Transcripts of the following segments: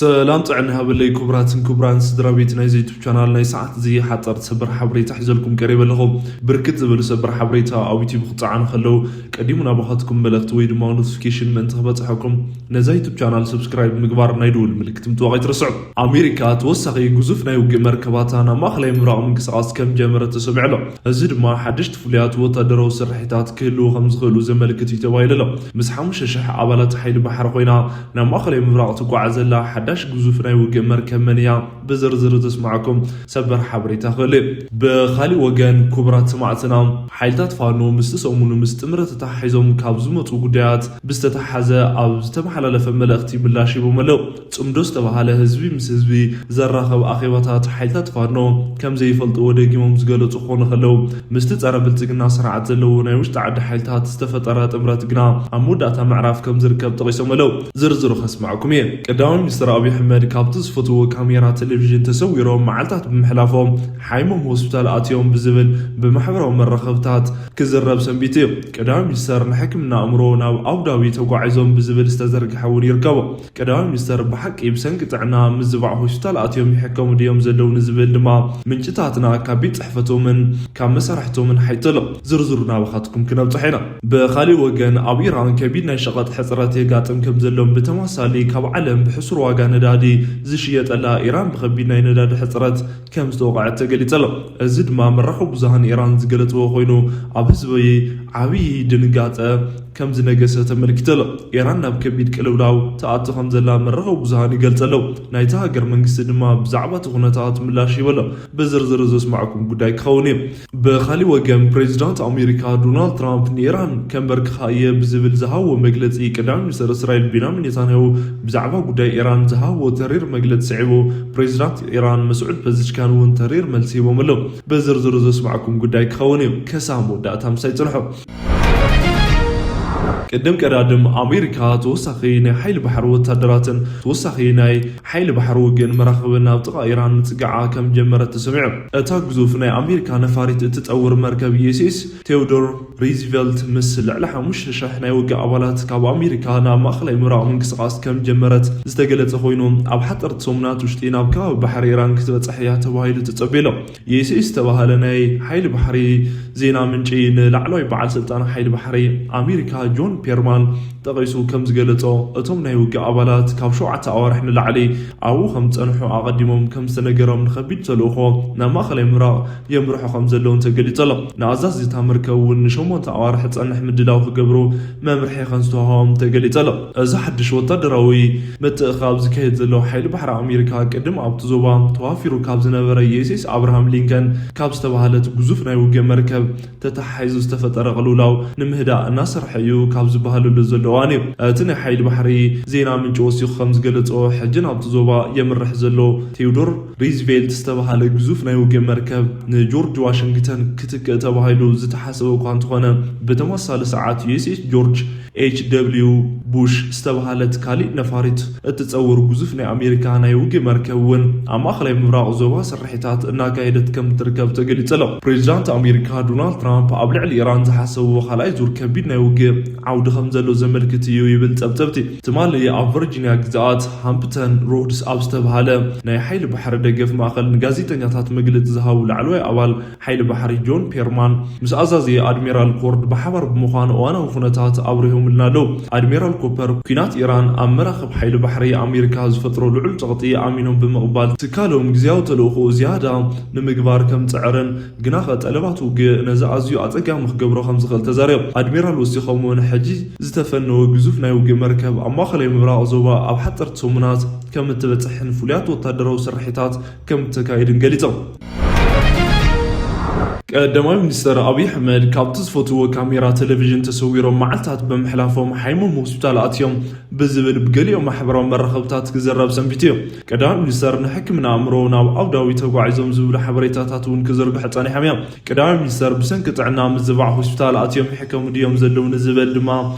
ሰላም ጥዕና ሃበለይ ክቡራትን ክቡራን ስድራ ቤት ናይዚ ዩቱብ ቻናል። ናይ ሰዓት እዚ ሓፀርቲ ሰበር ሓበሬታ ሒዘልኩም ቀሪበ ኣለኹ። ብርክት ዝበሉ ሰበር ሓበሬታ ኣብ ዩቱብ ክፀዓኑ ከለዉ ቀዲሙ ናባኻትኩም መልእኽቲ ወይ ድማ ኖቲፊኬሽን ምእንቲ ክበፅሐኩም ነዛ ዩቱብ ቻናል ሰብስክራይብ ምግባር ናይ ደወል ምልክት ምጥዋቕ ኣይትረስዑ። ኣሜሪካ ተወሳኺ ግዙፍ ናይ ውግእ መርከባታ ናብ ማእኸላይ ምብራቕ ምንቅስቓስ ከም ጀመረት ተሰሚዑ ኣሎ። እዚ ድማ ሓደሽቲ ፍሉያት ወታደራዊ ስርሒታት ክህልዉ ከም ዝኽእሉ ዘመልክት እዩ ተባሂሉ ኣሎ። ምስ ሓሙሽተ ሽሕ ኣባላት ሓይሊ ባሕሪ ኮይና ናብ ማእኸላይ ምብራቕ ትጓዓዝ ዘላ ሓዳሽ ግዙፍ ናይ ውግእ መርከብ መን እያ? ብዝርዝር ዘስማዕኩም ሰበር ሓበሬታ ክህሉ እዩ። ብኻሊእ ወገን ክቡራት ሰማዕትና፣ ሓይልታት ፋኖ ምስቲ ሰሙኑ ምስ ጥምረት ተታሒዞም ካብ ዝመፁ ጉዳያት ብዝተተሓዘ ኣብ ዝተመሓላለፈ መልእኽቲ ምላሽ ሂቦም ኣለዉ። ጽምዶ ዝተባሃለ ህዝቢ ምስ ህዝቢ ዘራኸብ ኣኼባታት ሓይልታት ፋኖ ከም ዘይፈልጥዎ ደጊሞም ዝገለጹ ክኾኑ ከለዉ፣ ምስቲ ጸረ ብልጽግና ስርዓት ዘለዎ ናይ ውሽጢ ዓዲ ሓይልታት ዝተፈጠረ ጥምረት ግና ኣብ መወዳእታ ምዕራፍ ከም ዝርከብ ጠቒሶም ኣለዉ። ዝርዝሩ ከስማዕኩም እየ። ቀዳማይ ሚኒስትር ኣብይ ኣሕመድ ካብቲ ዝፈትዎ ካሜራ ቴሌቪዥን ተሰዊሮም መዓልታት ብምሕላፎም ሓይሞም ሆስፒታል ኣትዮም ብዝብል ብማሕበራዊ መራኸብታት ክዝረብ ሰንቢቱ እዩ። ቀዳማይ ሚኒስተር ንሕክምና ኣእምሮ ናብ ኣቡዳቢ ተጓዒዞም ብዝብል ዝተዘርግሐ እውን ይርከቦ። ቀዳማይ ሚኒስተር ብሓቂ ብሰንኪ ጥዕና ምዝባዕ ሆስፒታል ኣትዮም ይሕከሙ ድዮም ዘለዉ ንዝብል ድማ ምንጭታትና ካብ ቤት ጽሕፈቶምን ካብ መሳርሕቶምን ሓይተሎም። ዝርዝሩ ናባኻትኩም ክነብጽሕ ኢና። ብኻሊእ ወገን ኣብ ኢራን ከቢድ ናይ ሸቐጥ ሕጽረት የጋጥም ከም ዘሎን ብተመሳሳሊ ካብ ዓለም ብሕሱር ዋጋ ነዳዲ ዝሽየጠላ ኢራን ብኸቢድ ናይ ነዳዲ ሕጽረት ከም ዝተወቕዐት ተገሊጸ ኣሎ። እዚ ድማ መራኸቢ ብዙሃን ኢራን ዝገለጽዎ ኮይኑ ኣብ ህዝቢ ዓብዪ ድንጋጸ ከም ዝነገሰ ተመልኪቱ ኣሎ። ኢራን ናብ ከቢድ ቅልውላው ትኣቱ ከም ዘላ መራኸቢ ብዙሃን ይገልጸ ኣለዉ። ናይታ ሃገር መንግስቲ ድማ ብዛዕባ እቲ ኩነታት ምላሽ ሂቡ ኣሎ። ብዝርዝር ዘስማዕኩም ጉዳይ ክኸውን እዩ። ብኻሊእ ወገን ፕሬዚዳንት ኣሜሪካ ዶናልድ ትራምፕ ንኢራን ከንበርክኻ እየ ብዝብል ዝሃብዎ መግለጺ ቀዳማይ ሚኒስተር እስራኤል ቤንያሚን ኔታንያሁ ብዛዕባ ጉዳይ ኢራን ዝሃብዎ ተሪር መግለጺ ስዒቡ ፕሬዚዳንት ኢራን መስዑድ ፐዚሽካን እውን ተሪር መልሲ ሂቦም ኣለዉ። ብዝርዝሩ ዘስማዕኩም ጉዳይ ክኸውን እዩ። ከሳብ መወዳእታ ምሳይ ጽንሑ። ቅድም ቀዳድም ኣሜሪካ ተወሳኺ ናይ ሓይሊ ባሕሪ ወታደራትን ተወሳኺ ናይ ሓይሊ ባሕሪ ውግእን መራኽብን ናብ ጥቓ ኢራን ምጽጋዓ ከም ጀመረት ተሰሚዑ። እታ ግዙፍ ናይ ኣሜሪካ ነፋሪት እትጸውር መርከብ ዩ ኤስ ኤስ ቴዎዶር ሪዝቨልት ምስ ልዕሊ ሓሙሽተ ሽሕ ናይ ውግእ ኣባላት ካብ ኣሜሪካ ናብ ማእኸላይ ምብራቕ ምንቅስቓስ ከም ጀመረት ዝተገለጸ ኮይኑ፣ ኣብ ሓፀርቲ ሰሙናት ውሽጢ ናብ ከባቢ ባሕሪ ኢራን ክትበጽሕ እያ ተባሂሉ ተጸብዩ ኣሎ። ዩ ኤስ ኤስ ዝተባህለ ናይ ሓይሊ ባሕሪ ዜና ምንጪ ንላዕለዋይ በዓል ስልጣን ሓይሊ ባሕሪ ኣሜሪካ ጆን ፔርማን ጠቒሱ ከም ዝገለጾ፣ እቶም ናይ ውግእ ኣባላት ካብ ሸውዓተ ኣዋርሕ ንላዕሊ ኣብኡ ከም ዝጸንሑ ኣቐዲሞም ከም ዝተነገሮም ንኸቢድ ተልእኾ ናብ ማእኸላይ ምብራቕ የምርሑ ከም ዘለውን ተገሊጹ ኣሎ። ንኣዛዚ እታ መርከብ እውን ንሸሞንተ ኣዋርሕ ዝጸንሕ ምድላው ክገብሩ መምርሒ ከም ዝተዋህቦም ተገሊጹ ኣሎ። እዚ ሓድሽ ወታደራዊ ምትእኽኻብ ዝካየድ ዘሎ ሓይሊ ባሕሪ ኣሜሪካ ቅድም ኣብቲ ዞባ ተዋፊሩ ካብ ዝነበረ ዩ ኤስ ኤስ ኣብርሃም ሊንከን ካብ ዝተባህለት ግዙፍ ናይ ውግእ መርከብ ተተሓሒዙ ዝተፈጠረ ቅልውላው ንምህዳእ እናሰርሐ እዩ ካብ ዝበሃለሉ ዘሎ እዋን እዩ። እቲ ናይ ሓይሊ ባሕሪ ዜና ምንጪ ወሲኹ ከም ዝገለጾ፣ ሕጂ ናብቲ ዞባ የምርሕ ዘሎ ቴዎዶር ሪዝቬልት ዝተባህለ ግዙፍ ናይ ውግእ መርከብ ንጆርጅ ዋሽንግተን ክትክእ ተባሂሉ ዝተሓሰበ እኳ እንተኾነ፣ ብተመሳሳሊ ሰዓት ዩ ኤስ ኤስ ጆርጅ ኤች ደብልዩ ቡሽ ዝተባህለት ካሊእ ነፋሪት እትጸውር ግዙፍ ናይ ኣሜሪካ ናይ ውግእ መርከብ እውን ኣብ ማእኸላይ ምብራቕ ዞባ ስርሒታት እናካየደት ከም እትርከብ ተገሊጹ ኣሎ። ፕሬዚዳንት ኣሜሪካ ዶናልድ ትራምፕ ኣብ ልዕሊ ኢራን ዝሓሰብዎ ካልኣይ ዙር ከቢድ ናይ ውግእ ዓውዲ ከም ዘሎ ዘመልክት እዩ ይብል ጸብጸብቲ። ትማሊ ኣብ ቨርጂኒያ ግዝኣት ሃምፕተን ሮድስ ኣብ ዝተባህለ ናይ ሓይሊ ባሕሪ ደገፍ ማእኸል ንጋዜጠኛታት መግለጺ ዝሃቡ ላዕለዋይ ኣባል ሓይሊ ባሕሪ ጆን ፔርማን ምስ ኣዛዚ ኣድሚራል ኮርድ ብሓባር ብምዃን እዋናዊ ኩነታት ኣብሪሆምልና ኣለዉ። ኣድሚራል ኮፐር፣ ኲናት ኢራን ኣብ መራኽብ ሓይሊ ባሕሪ ኣሜሪካ ዝፈጥሮ ልዑል ጸቕጢ ኣሚኖም ብምቕባል፣ ትካሎም ግዝያዊ ተልእኾኡ ዝያዳ ንምግባር ከም ዝጽዕርን፣ ግናኸ ጠለባት ውግእ ነዚ ኣዝዩ ኣጸጋሚ ክገብሮ ከም ዝኽእል ተዛሪቦም። ኣድሚራል ወሲኾም እውን፣ ሕጂ ዝተፈነወ ግዙፍ ናይ ውግእ መርከብ ኣብ ማእኸላይ ምብራቕ ዞባ ኣብ ሓጸርቲ ሰሙናት ከም እትበጽሕን ፍሉያት ወታደራዊ ስርሒታት ከም እተካይድን ገሊጾም። ቀዳማይ ሚኒስተር ኣብይ ኣሕመድ ካብቲ ዝፈትዎ ካሜራ ቴሌቪዥን ተሰዊሮም መዓልታት ብምሕላፎም ሓይሞም ሆስፒታል ኣትዮም ብዝብል ብገሊኦም ማሕበራዊ መራኸብታት ክዘረብ ሰንቢቱ እዩ። ቀዳማይ ሚኒስተር ንሕክምና ኣእምሮ ናብ ኣቡዳቢ ተጓዒዞም ዝብሉ ሓበሬታታት እውን ክዝርግሑ ጸኒሖም እዮም። ቀዳማይ ሚኒስተር ብሰንኪ ጥዕና ምዝባዕ ሆስፒታል ኣትዮም ይሕከሙ ድዮም ዘለዉ ንዝበል ድማ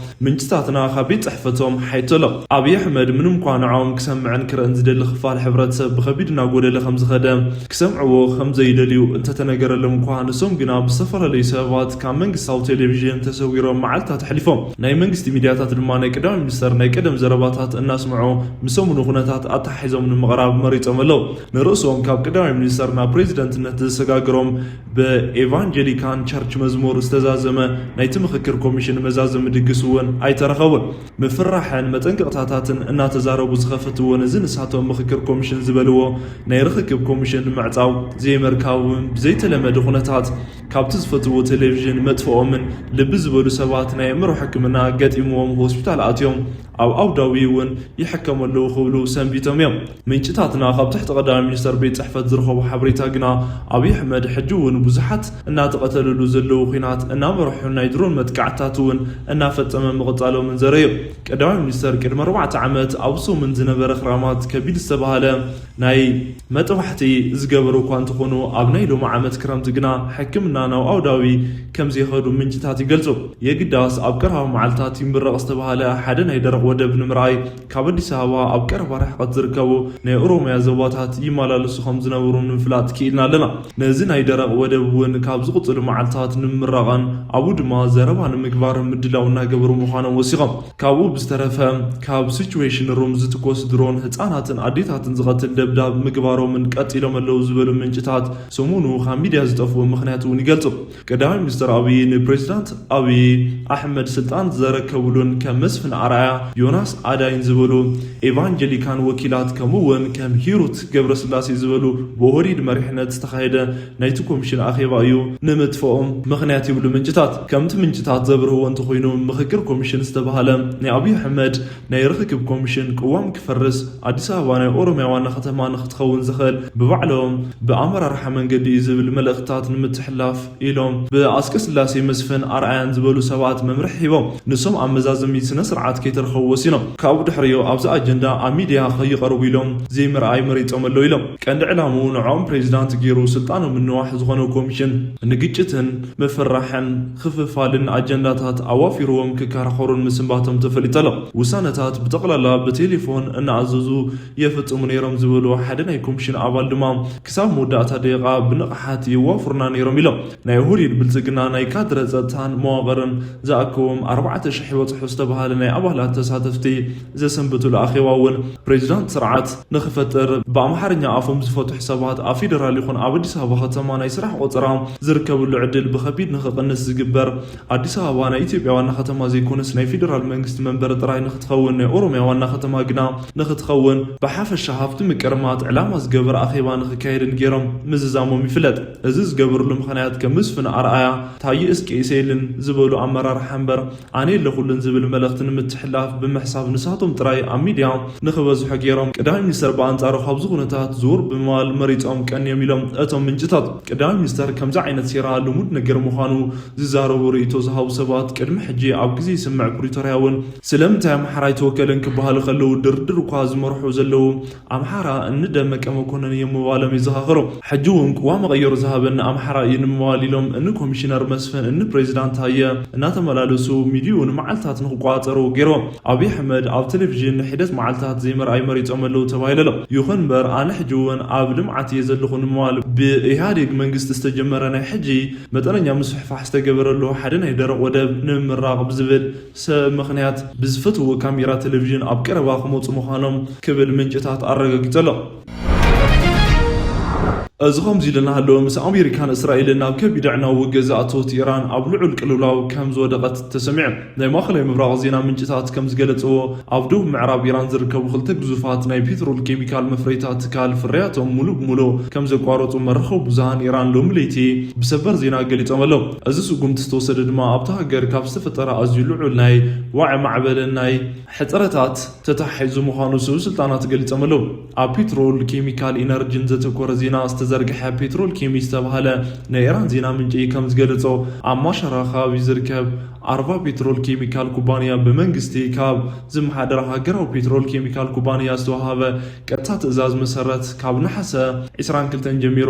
ምንጭታትና ካብ ቤት ጽሕፈቶም ሓይቶ ኣሎ። ኣብይ ኣሕመድ ምንም እኳ ንዕኦም ክሰምዕን ክርእን ዝደሊ ክፋል ሕብረተሰብ ብኸቢድ እናጎደለ ከም ዝኸደ፣ ክሰምዕዎ ከም ዘይደልዩ እንተተነገረሎም እኳ ንሱ እቶም ግና ብዝተፈላለዩ ሰበባት ካብ መንግስታዊ ቴሌቪዥን ተሰዊሮም መዓልታት ኣሕሊፎም። ናይ መንግስቲ ሚድያታት ድማ ናይ ቀዳማይ ሚኒስተር ናይ ቀደም ዘረባታት እናስምዑ፣ ምስ ሰሙኑ ኩነታት ኣተሓሒዞም ንምቕራብ መሪጾም ኣለዉ። ንርእሶም ካብ ቀዳማይ ሚኒስተር ናብ ፕሬዚደንትነት ዘሰጋገሮም ብኤቫንጀሊካን ቸርች መዝሙር ዝተዛዘመ ናይቲ ምኽክር ኮሚሽን መዛዘሚ ድግስ እውን ኣይተረኸቡን። ምፍርራሕን መጠንቀቕታታትን እናተዛረቡ ዝኸፈትዎ ነዚ ንሳቶም ምኽክር ኮሚሽን ዝበልዎ ናይ ርኽክብ ኮሚሽን ምዕጻው፣ ዘይምርካቡን ብዘይተለመደ ኩነታት ካብቲ ዝፈትዎ ቴሌቪዥን መጥፍኦምን ልቢ ዝበሉ ሰባት ናይ ኣእምሮ ሕክምና ገጢምዎም ሆስፒታል ኣትዮም ኣብ ኣቡዳቢ እውን ይሕከሙ ኣለዉ ክብሉ ሰንቢቶም እዮም። ምንጭታትና ካብ ትሕቲ ቀዳማይ ሚኒስተር ቤት ጽሕፈት ዝረኸቡ ሓበሬታ ግና፣ ኣብይ ኣሕመድ ሕጂ እውን ብዙሓት እናተቐተልሉ ዘለዉ ኲናት እናመርሑ ናይ ድሮን መጥቃዕትታት እውን እናፈጸመ ምቕጻሎምን ዘረዩ። ቀዳማይ ሚኒስተር ቅድሚ ኣርባዕተ ዓመት ኣብ ሶምን ዝነበረ ክራማት ከቢድ ዝተባህለ ናይ መጥባሕቲ ዝገበሩ እኳ እንተኾኑ፣ ኣብ ናይ ሎሚ ዓመት ክረምቲ ግና ሕክምና ናብ ኣቡዳቢ ከም ዘይኸዱ ምንጭታት ይገልጹ። የግዳስ ኣብ ቀረባ መዓልታት ይምረቕ ዝተባህለ ሓደ ናይ ደረቕ ወደብ ንምርኣይ ካብ ኣዲስ ኣበባ ኣብ ቀረባ ርሕቀት ዝርከቡ ናይ ኦሮሚያ ዞባታት ይመላለሱ ከም ዝነበሩ ንምፍላጥ ክኢልና ኣለና። ነዚ ናይ ደረቕ ወደብ እውን ካብ ዝቕጽሉ መዓልታት ንምምራቕን ኣብኡ ድማ ዘረባ ንምግባር ምድላው እናገበሩ ምዃኖም ወሲኾም። ካብኡ ብዝተረፈ ካብ ሲቹዌሽን ሩም ዝትኮስ ድሮን ህጻናትን ኣዴታትን ዝቐትል ደብዳብ ምግባሮምን ቀጺሎም ኣለዉ ዝበሉ ምንጭታት፣ ሰሙኑ ካብ ሚድያ ዝጠፍኡ ምኽንያት እውን ይገልጹ። ቀዳማይ ሚኒስትር ኣብይ ንፕሬዚዳንት ኣብይ ኣሕመድ ስልጣን ዘረከብሉን ከም መስፍን ኣርኣያ፣ ዮናስ ኣዳይን ዝበሉ ኤቫንጀሊካን ወኪላት፣ ከምኡ እውን ከም ሂሩት ገብረስላሴ ዝበሉ ብኦህዴድ መሪሕነት ዝተኻየደ ናይቲ ኮሚሽን ኣኼባ እዩ ንምጥፍኦም ምኽንያት ይብሉ ምንጭታት። ከምቲ ምንጭታት ዘብርህዎ እንተኾይኑ፣ ምኽክር ኮሚሽን ዝተባህለ ናይ ኣብይ ኣሕመድ ናይ ርኽክብ ኮሚሽን ቅዋም ክፈርስ፣ ኣዲስ ኣበባ ናይ ኦሮሚያ ዋና ከተማ ንክትኸውን ዝኽእል ብባዕሎም ብኣመራርሓ መንገዲ እዩ ዝብል መልእኽትታት ንምትሕልላፍ ኢሎም ብኣስቀ ስላሴ መስፍን ኣርኣያን ዝበሉ ሰባት መምርሒ ሂቦም። ንሶም ኣብ መዛዘሚ ስነ ስርዓት ከይተረኸቡ ወሲኖም። ካብኡ ድሕሪኡ ኣብዚ ኣጀንዳ ኣብ ሚድያ ከይቐርቡ ኢሎም ዘይምርኣይ መሪጾም ኣለዉ ኢሎም። ቀንዲ ዕላምኡ ንዕኦም ፕሬዚዳንት ገይሩ ስልጣኖም ምንዋሕ ዝኾነ ኮሚሽን ንግጭትን ምፍርራሕን ክፍፋልን ኣጀንዳታት ኣዋፊርዎም ክከራኸሩን ምስንባቶም ተፈሊጡ ኣሎ። ውሳነታት ብጠቕላላ ብቴሌፎን እናኣዘዙ የፈጽሙ ነይሮም ዝበሉ ሓደ ናይ ኮሚሽን ኣባል ድማ፣ ክሳብ መወዳእታ ደቂቓ ብንቕሓት የዋፍሩና ነይሮም ኢሎም። ናይ ኦህዴድ ብልጽግና ናይ ካድረ ጸጥታን መዋቕርን ዝኣከቦም ኣርባዕተ ሽሕ ይበጽሑ ዝተባህለ ናይ ኣባላት ተሳተፍቲ ዘሰንበቱሉ ኣኼባ እውን፣ ፕሬዚዳንት ስርዓት ንኽፈጥር ብኣምሓርኛ ኣፎም ዝፈትሑ ሰባት ኣብ ፌደራል ይኹን ኣብ ኣዲስ ኣበባ ከተማ ናይ ስራሕ ቆጸራ ዝርከብሉ ዕድል ብኸቢድ ንኽቕንስ ዝግበር፣ ኣዲስ ኣበባ ናይ ኢትዮጵያ ዋና ከተማ ዘይኮነስ ናይ ፌደራል መንግስቲ መንበሪ ጥራይ ንኽትኸውን፣ ናይ ኦሮሚያ ዋና ከተማ ግና ንኽትኸውን ብሓፈሻ ሃፍቲ ምቅርማት ዕላማ ዝገበረ ኣኼባ ንኽካየድን ገይሮም ምዝዛሞም ይፍለጥ። እዚ ዝገበርሉ ምኽንያት ከም መስፍን ኣርኣያ፣ ታየ እስቀ ኢሰይልን ዝበሉ ኣመራርሓ እምበር ኣነ የለኹሉን ዝብል መልእኽቲ ንምትሕላፍ ብምሕሳብ ንሳቶም ጥራይ ኣብ ሚድያ ንኽበዝሑ ገይሮም። ቀዳማይ ሚኒስተር ብኣንጻሩ ካብዚ ኩነታት ዞር ብምባል መሪጾም ቀንዮም ኢሎም እቶም ምንጭታት። ቀዳማይ ሚኒስተር ከምዚ ዓይነት ሴራ ልሙድ ነገር ምዃኑ ዝዛረቡ ርእይቶ ዝሃቡ ሰባት፣ ቅድሚ ሕጂ ኣብ ግዜ ስምምዕ ፕሪቶርያ እውን ስለምንታይ ኣምሓራ ኣይተወከለን ክበሃሉ ከለዉ፣ ድርድር እኳ ዝመርሑ ዘለዉ ኣምሓራ እንደመቀ መኮነን እዮም ምባሎም ይዘኻኸሩ። ሕጂ እውን ቅዋም መቐየሩ ዝሃበኒ ኣምሓራ እዩ ንምባል ኢሎም እኒ ኮሚሽነር መስፍን እኒ ፕሬዚዳንት ታየ እናተመላለሱ ሚድይኡ ንመዓልታት ንክቋጸሩ ገይሮም። ኣብይ ኣሕመድ ኣብ ቴሌቪዥን ንሒደት መዓልታት ዘይምርኣይ መሪጾም ኣለዉ ተባሂሉ ኣሎ። ይኹን እምበር ኣነ ሕጂ እውን ኣብ ልምዓት እየ ዘለኹ ንምባል ብኢህኣዴግ መንግስቲ ዝተጀመረ ናይ ሕጂ መጠነኛ ምስፍሕፋሕ ዝተገበረሉ ሓደ ናይ ደረቕ ወደብ ንምምራቕ ብዝብል ሰብ ምኽንያት ብዝፈትዎ ካሜራ ቴሌቪዥን ኣብ ቀረባ ክመጹ ምዃኖም ክብል ምንጭታት ኣረጋጊጹ ኣሎ። እዚ ከምዚ ኢሉ እናሃለወ፣ ምስ ኣሜሪካን እስራኤልን ናብ ከቢድ ኣዕናዊ ውግእ ዝኣተወት ኢራን ኣብ ልዑል ቅልውላው ከም ዝወደቐት ተሰሚዑ። ናይ ማእኸላይ ምብራቕ ዜና ምንጭታት ከም ዝገለጽዎ፣ ኣብ ደቡብ ምዕራብ ኢራን ዝርከቡ ክልተ ግዙፋት ናይ ፔትሮል ኬሚካል መፍረይታ ትካል ፍርያቶም ሙሉእ ብሙሉእ ከም ዘቋረጹ መራኸቢ ብዙሃን ኢራን ሎሚ ለይቲ ብሰበር ዜና ገሊጾም ኣለዉ። እዚ ስጉምቲ ዝተወሰደ ድማ ኣብታ ሃገር ካብ ዝተፈጠረ ኣዝዩ ልዑል ናይ ዋዒ ማዕበልን ናይ ሕጽረታት ተተሓሒዙ ምዃኑ ሰበ ስልጣናት ገሊጾም ኣለዉ። ኣብ ፔትሮል ኬሚካል ኢነርጂን ዘተኮረ ዜና ዝተዘርግሐ ፔትሮል ኬሚ ዝተባህለ ናይ ኢራን ዜና ምንጪ ከም ዝገለጾ፣ ኣብ ማሻራ ከባቢ ዝርከብ ኣርባ ፔትሮል ኬሚካል ኩባንያ ብመንግስቲ ካብ ዝመሓደር ሃገራዊ ፔትሮል ኬሚካል ኩባንያ ዝተዋሃበ ቀጥታ ትእዛዝ መሰረት፣ ካብ ነሓሰ ዕስራን ክልተን ጀሚሩ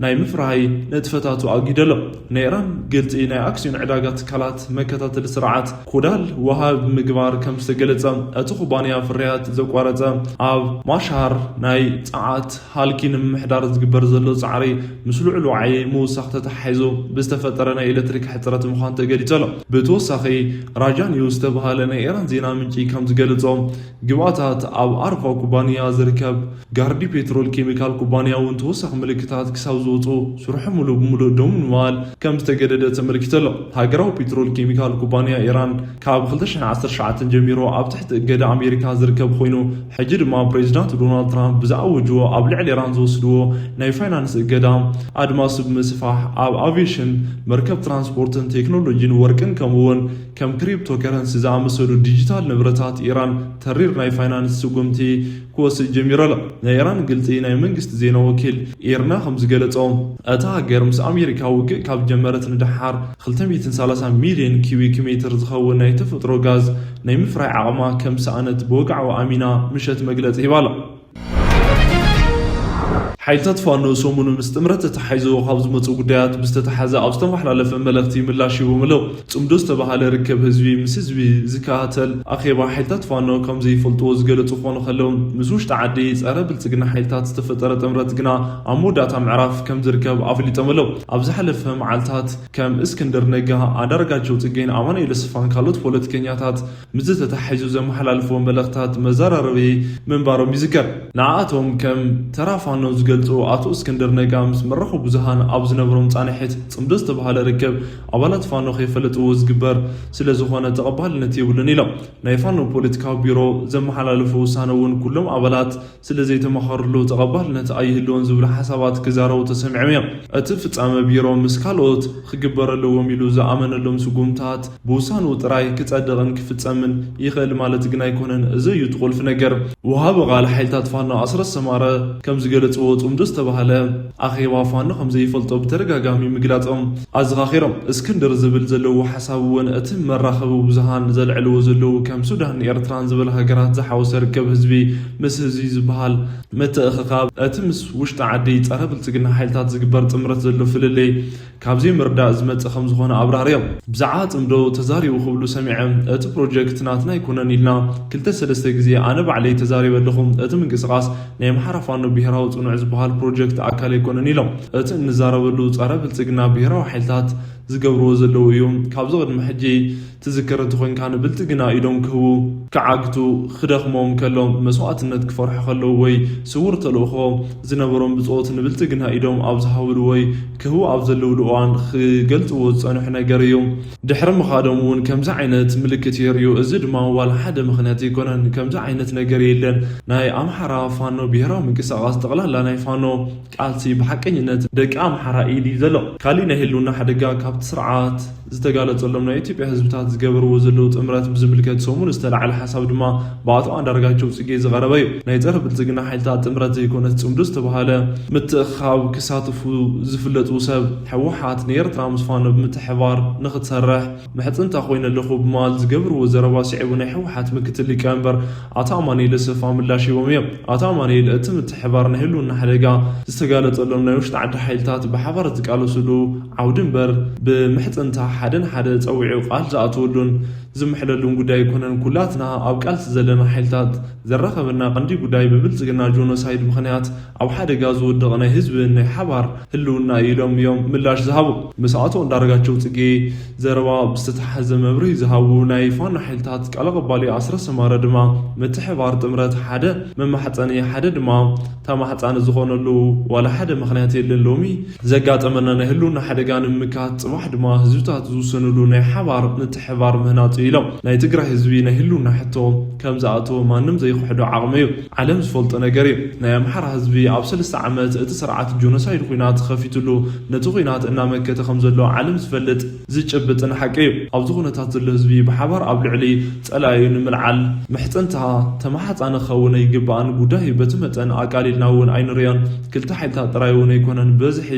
ናይ ምፍራይ ንጥፈታቱ ኣጊደሎ። ናይ ኢራን ግልፂ ናይ ኣክሲዮን ዕዳጋ ትካላት መከታተሊ ስርዓት ኮዳል ወሃብ ምግባር ከም ዝተገለጸ፣ እቲ ኩባንያ ፍርያት ዘቋረጸ ኣብ ማሻር ናይ ጸዓት ሃልኪ ንምምሕዳር ዝግበር ዘሎ ጻዕሪ ምስ ልዑል ዋዒ ምውሳኽ ተተሓሒዙ ብዝተፈጠረ ናይ ኤሌክትሪክ ሕጽረት ምዃኑ ተገሊጹ ኣሎ። ብተወሳኺ ራጃ ኒውስ ዝተባህለ ናይ ኢራን ዜና ምንጪ ከም ዝገለጾ፣ ግብኣታት ኣብ ኣርባ ኩባንያ ዝርከብ ጋርዲ ፔትሮል ኬሚካል ኩባንያ እውን ተወሳኺ ምልክታት ክሳብ ዝወፁ ስርሑ ሙሉእ ብሙሉእ ደው ንምባል ከም ዝተገደደ ተመልኪቱ ኣሎ። ሃገራዊ ፔትሮል ኬሚካል ኩባንያ ኢራን ካብ ክልተ ሽሕን ዓሰርተ ትሽዓተን ጀሚሩ ኣብ ትሕቲ እገዳ ኣሜሪካ ዝርከብ ኮይኑ፣ ሕጂ ድማ ፕሬዚዳንት ዶናልድ ትራምፕ ብዝኣወጅዎ ኣብ ልዕሊ ኢራን ዝወስድዎ ናይ ፋይናንስ እገዳ ኣድማሱ ብምስፋሕ ኣብ ኣቪዬሽን፣ መርከብ ትራንስፖርትን ቴክኖሎጂን ወርቅን ከምኡውን ከም ክሪፕቶ ከረንሲ ዝኣመሰሉ ዲጂታል ንብረታት ኢራን ተሪር ናይ ፋይናንስ ስጉምቲ ክወስድ ጀሚሩ ኣሎ። ናይ ኢራን ግልፂ ናይ መንግስቲ ዜና ወኪል ኢርና ከም ዝገለጾ፣ እታ ሃገር ምስ ኣሜሪካ ውግእ ካብ ጀመረት ንደሓር ክልተ ሚእትን ሰላሳን ሚልዮን ኪዩቢክ ሜትር ዝኸውን ናይ ተፈጥሮ ጋዝ ናይ ምፍራይ ዓቕማ ከም ዝሰኣነት ብወግዓዊ ኣሚና ምሸት መግለጺ ሂባ ኣላ። ሓይልታት ፋኖ ሰሙኑ ምስ ጥምረት ተተሓሒዞ ካብ ዝመፁ ጉዳያት ብዝተተሓዘ ኣብ ዝተመሓላለፈ መልእኽቲ ምላሽ ሂቦም ኣለዉ። ጽምዶ ዝተባሃለ ርክብ ህዝቢ ምስ ህዝቢ ዝከታተል ኣኼባ ሓይልታት ፋኖ ከም ዘይፈልጥዎ ዝገለጹ ክኾኑ ከለዉ፣ ምስ ውሽጢ ዓዲ ጸረ ብልጽግና ሓይልታት ዝተፈጠረ ጥምረት ግና ኣብ መወዳእታ ምዕራፍ ከም ዝርከብ ኣፍሊጦም ኣለዉ። ኣብ ዝሓለፈ መዓልታት ከም እስክንድር ነጋ፣ ኣንዳርጋቸው ጽጌን ኣማኑኤል ኣሰፋን ካልኦት ፖለቲከኛታት ምስ ተተሓሒዙ ዘመሓላልፍዎ መልእኽታት መዘራረቢ ምንባሮም ይዝከር። ንኣቶም ከም ተራ ፋኖ ዝገልጹ ኣቶ እስክንድር ነጋ ምስ መራኸቢ ብዙሃን ኣብ ዝነበሮም ጻንሒት፣ ጽምዶ ዝተባህለ ርክብ ኣባላት ፋኖ ከይፈለጥዎ ዝግበር ስለ ዝኾነ ተቐባልነት የብሉን ኢሎም። ናይ ፋኖ ፖለቲካዊ ቢሮ ዘመሓላለፎ ውሳነ እውን ኩሎም ኣባላት ስለ ዘይተማኸርሉ ተቐባልነት ኣይህልዎን ዝብሉ ሓሳባት ክዛረቡ ተሰሚዖም እዮም። እቲ ፍጻመ ቢሮ ምስ ካልኦት ክግበር ኣለዎም ኢሉ ዝኣመነሎም ስጉምታት ብውሳንኡ ጥራይ ክጸድቕን ክፍጸምን ይኽእል ማለት ግን ኣይኮነን። እዚ እዩ እቲ ቁልፊ ነገር። ወሃቢ ቃል ሓይልታት ፋኖ ኣስረስ ሰማረ ከም ዝገለጽዎ፣ ጽምዶ ዝተባህለ ኣኼባ ፋኖ ከም ዘይፈልጦ ብተደጋጋሚ ምግላጾም ኣዘኻኺሮም። እስክንድር ዝብል ዘለዎ ሓሳብ እውን እቲ መራኸቢ ብዙሃን ዘልዕልዎ ዘለዉ ከም ሱዳን፣ ኤርትራን ዝበላ ሃገራት ዝሓወሰ ርክብ ህዝቢ ምስ ህዝቢ ዝበሃል ምትእኽኻብ፣ እቲ ምስ ውሽጢ ዓዲ ጸረ ብልጽግና ሓይልታት ዝግበር ጥምረት ዘሎ ፍልልይ ካብ ዘይምርዳእ ዝመጽእ ከም ዝኾነ ኣብራህርዮም። ብዛዕባ ጽምዶ ተዛሪቡ ክብሉ ሰሚዐ፣ እቲ ፕሮጀክት ናትና ኣይኮነን ኢልና ክልተ ሰለስተ ግዜ ኣነ ባዕለይ ተዛሪበ ኣለኹ። እቲ ምንቅስቓስ ናይ ኣምሓራ ፋኖ ብሄራዊ ጽኑዕ ዝበሃል ፕሮጀክት ኣካል ኣይኮነን ኢሎም። እቲ እንዛረበሉ ጸረ ብልጽግና ብሄራዊ ሓይልታት ዝገብርዎ ዘለዉ እዩ። ካብዚ ቅድሚ ሕጂ ትዝክር እንተኾይንካ፣ ንብልጽግና ኢዶም ክህቡ፣ ክዓግቱ፣ ክደኽሞም ከሎ፣ መስዋእትነት ክፈርሑ ከለዉ ወይ ስዉር ተልእኾ ዝነበሮም ብጾት ንብልጽግና ኢዶም ኣብ ዝሃብሉ ወይ ክህቡ ኣብ ዘለውሉ እዋን ክገልጽዎ ዝጸንሑ ነገር እዩ። ድሕሪ ምኻዶም እውን ከምዚ ዓይነት ምልክት የርእዩ። እዚ ድማ ዋላ ሓደ ምኽንያት ኣይኮነን። ከምዚ ዓይነት ነገር የለን። ናይ ኣምሓራ ፋኖ ብሄራዊ ምንቅስቓስ፣ ጠቕላላ ናይ ፋኖ ቃልሲ ብሓቀኝነት ደቂ ኣምሓራ ኢድ እዩ ዘሎ። ካሊእ ናይ ህልውና ሓደጋ ካብቲ ስርዓት ዝተጋለጸሎም ናይ ኢትዮጵያ ህዝብታት ዝገበርዎ ዘለዉ ጥምረት ብዝምልከት ሰሙን ዝተላዕለ ሓሳብ ድማ ብኣቶ ኣንዳርጋቸው ጽጌ ዝቐረበ እዩ። ናይ ጸረ ብልጽግና ሓይልታት ጥምረት ዘይኮነስ ጽምዶ ዝተባሃለ ምትእኽኻብ ክሳተፉ ዝፍለጡ ሰብ፣ ህወሓት ንኤርትራ ምስ ፋኖ ብምትሕባር ንኽትሰርሕ ምሕጽንታ ኮይነ ኣለኹ ብምባል ዝገብርዎ ዘረባ ስዒቡ ናይ ህወሓት ምክትል ሊቀመንበር ኣቶ ኣማኑኤል ኣሰፋ ምላሽ ሂቦም እዮም። ኣቶ ኣማኑኤል እቲ ምትሕባር ናይ ህልውና ሓደጋ ዝተጋለጸሎም ናይ ውሽጢ ዓዲ ሓይልታት ብሓባር ዝቃለስሉ ዓውዲ እምበር ብምሕጽንታ ሓደ ንሓደ ጸዊዑ ቃል ዝኣተወሉን ዝምሕለሉን ጉዳይ ኣይኮነን። ኩላትና ኣብ ቃልሲ ዘለና ሓይልታት ዘራኸበና ቀንዲ ጉዳይ ብብልጽግና ጆኖሳይድ ምኽንያት ኣብ ሓደጋ ዝወደቐ ናይ ህዝቢ ናይ ሓባር ህልውና እዩ ኢሎም እዮም ምላሽ ዝሃቡ። ምስ ኣቶ ኣንዳርጋቸው ጽጌ ዘረባ ብዝተተሓዘ መብርሂ ዝሃቡ ናይ ፋኖ ሓይልታት ቃል ኣቐባሊ ኣስረስ ማረ ድማ ምትሕባር ጥምረት ሓደ መማሕጸኒ ሓደ ድማ ተማሕጻኒ ዝኾነሉ ዋላ ሓደ ምኽንያት የለን። ሎሚ ዘጋጠመና ናይ ህልውና ሓደጋ ንምምካት፣ ጽባሕ ድማ ህዝብታት ዝውሰንሉ ናይ ሓባር ምትሕባር ምህናጽ ኢሎም። ናይ ትግራይ ህዝቢ ናይ ህልውና ሕቶ ከም ዝኣተወ ማንም ዘይክሕዶ ዓቕሚ እዩ። ዓለም ዝፈልጦ ነገር እዩ። ናይ ኣምሓራ ህዝቢ ኣብ ሰለስተ ዓመት እቲ ስርዓት ጆኖሳይድ ኩናት ከፊትሉ፣ ነቲ ኩናት እናመከተ ከም ዘሎ ዓለም ዝፈልጥ ዝጭብጥን ሓቂ እዩ። ኣብዚ ኩነታት ዘሎ ህዝቢ ብሓባር ኣብ ልዕሊ ጸላኢኡ ንምልዓል ምሕጽንታ ተመሓጻኒ ክኸውን ኣይግባእን። ጉዳይ በቲ መጠን ኣቃሊልና እውን ኣይንሪኦን። ክልተ ሓይልታት ጥራይ እውን ኣይኮነን፣ በዝሒ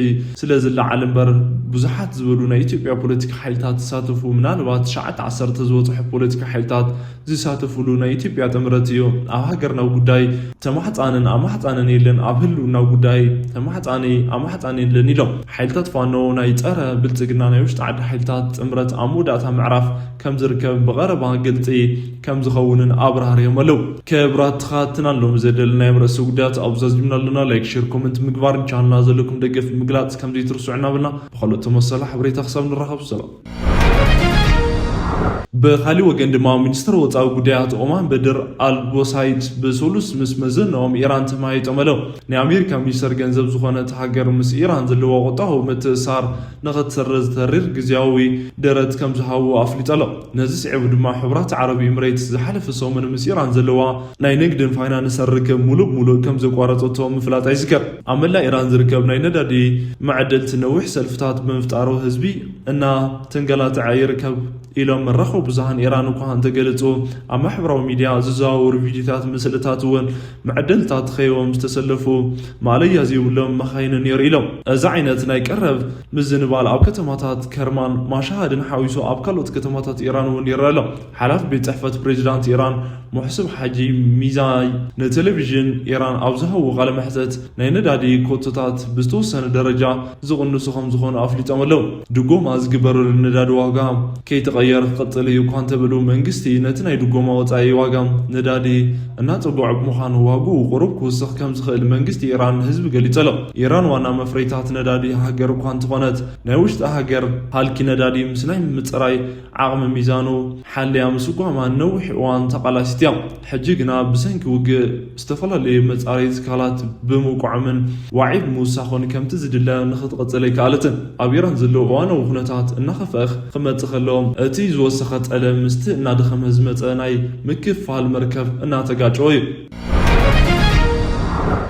ስለ ዝለዓል እምበር ብዙሓት ዝበሉ ናይ ኢትዮጵያ ፖለቲካ ሓይልታት ዝሳተፉ፣ ምናልባት ትሽዓተ ዓሰርተ ዝበፅሑ ፖለቲካ ሓይልታት ዝሳተፉሉ ናይ ኢትዮጵያ ጥምረት እዩ። ኣብ ሃገርና ጉዳይ ተማሕፃንን ኣማሕፃንን የለን፣ ኣብ ህልውና ጉዳይ ተማሕፃኒ ኣማሕፃኒ የለን ኢሎም። ሓይልታት ፋኖ ናይ ፀረ ብልፅግና ናይ ውሽጢ ዓዲ ሓይልታት ጥምረት ኣብ መወዳእታ ምዕራፍ ከም ዝርከብ ብቐረባ ግልፂ ከም ዝኸውንን ኣብራህርዮም ኣለዉ። ክብራት ተኻትናን ሎሚ ዘደለናዮም ርእሰ ጉዳያት ኣብዚ ዛዚምና ኣለና። ላይክ፣ ሼር፣ ኮመንት ምግባርን ቻናልና ዘለኩም ደገፍ ምግላፅ ከም ዘይትርስዑ እናበልና ብኻልኦት ተመሰላ ሓበሬታ ክሳብ ንራኸብ ሰላም። ብኻሊእ ወገን ድማ ሚኒስትር ወፃኢ ጉዳያት ኦማን በድር ኣልጎሳይድ ብሰሉስ ምስ መዘንኦም ኢራን ተመያይጦም ኣለዉ። ናይ ኣሜሪካ ሚኒስተር ገንዘብ ዝኾነት ሃገር ምስ ኢራን ዘለዋ ቁጠባዊ ምትእስሳር ንኽትሰርዝ ተሪር ግዝያዊ ደረት ከም ዝሃቡ ኣፍሊጡ ኣሎ። ነዚ ስዒቡ ድማ ሕቡራት ዓረብ ኤምሬትስ ዝሓለፈ ሰሙን ምስ ኢራን ዘለዋ ናይ ንግድን ፋይናንስን ርክብ ሙሉእ ብሙሉእ ከም ዘቋረጸቶ ምፍላጣ ይዝከር። ኣብ መላእ ኢራን ዝርከብ ናይ ነዳዲ መዐደልቲ ነዊሕ ሰልፍታት ብምፍጣሩ ህዝቢ እናተንገላትዐ ይርከብ ኢሎም መራኸቢ ብዙሃን ኢራን እኳ እንተገለጹ፣ ኣብ ማሕበራዊ ሚድያ ዝዘዋወሩ ቪድዮታት ምስልታት እውን መዐደልታት ተኸይቦም ዝተሰለፉ ማእለያ ዘይብሎም መኻይንን የርእዩ ኢሎም። እዚ ዓይነት ናይ ቀረብ ምዝንባል ኣብ ከተማታት ከርማን ማሻሃድን ሓዊሱ ኣብ ካልኦት ከተማታት ኢራን እውን ይረአ ኣሎ። ሓላፊ ቤት ጽሕፈት ፕሬዚዳንት ኢራን ሙሕስብ ሓጂ ሚዛይ ንቴሌቪዥን ኢራን ኣብ ዝሃብዎ ቃለ መሕተት ናይ ነዳዲ ኮቶታት ብዝተወሰነ ደረጃ ዝቕንሱ ከም ዝኾኑ ኣፍሊጦም ኣለዉ። ድጎማ ዝግበረሉ ነዳዲ ዋጋ ከይተቐየረ ክቕጽል እዩ እኳ እንተበሉ፣ መንግስቲ ነቲ ናይ ድጎማ ወጻኢ ዋጋ ነዳዲ እናጸግዖ ብምዃኑ ዋግኡ ቁሩብ ክውስኽ ከም ዝኽእል መንግስቲ ኢራን ንህዝቢ ገሊጹ ኣሎ። ኢራን ዋና መፍረይታት ነዳዲ ሃገር እኳ እንተኾነት፣ ናይ ውሽጢ ሃገር ሃልኪ ነዳዲ ምስ ናይ ምጽራይ ዓቕሚ ሚዛኑ ሓልያ ምስጓማ ነዊሕ እዋን ተቓላሲት እያ። ሕጂ ግና ብሰንኪ ውግእ ዝተፈላለዩ መጻረዪ ትካላት ብምውቅዖምን ዋዒ ብምውሳኾን ከምቲ ዝድለ ንኽትቕጽል ኣይከኣለትን። ኣብ ኢራን ዘለዉ እዋናዊ ኩነታት እናኸፍአ ክመጽእ ከሎ፣ እቲ ዝወሰኸ ጠለብ ምስቲ እናደኸመ ዝመጸ ናይ ምክፍፋል መርከብ እናተጋጨወ እዩ።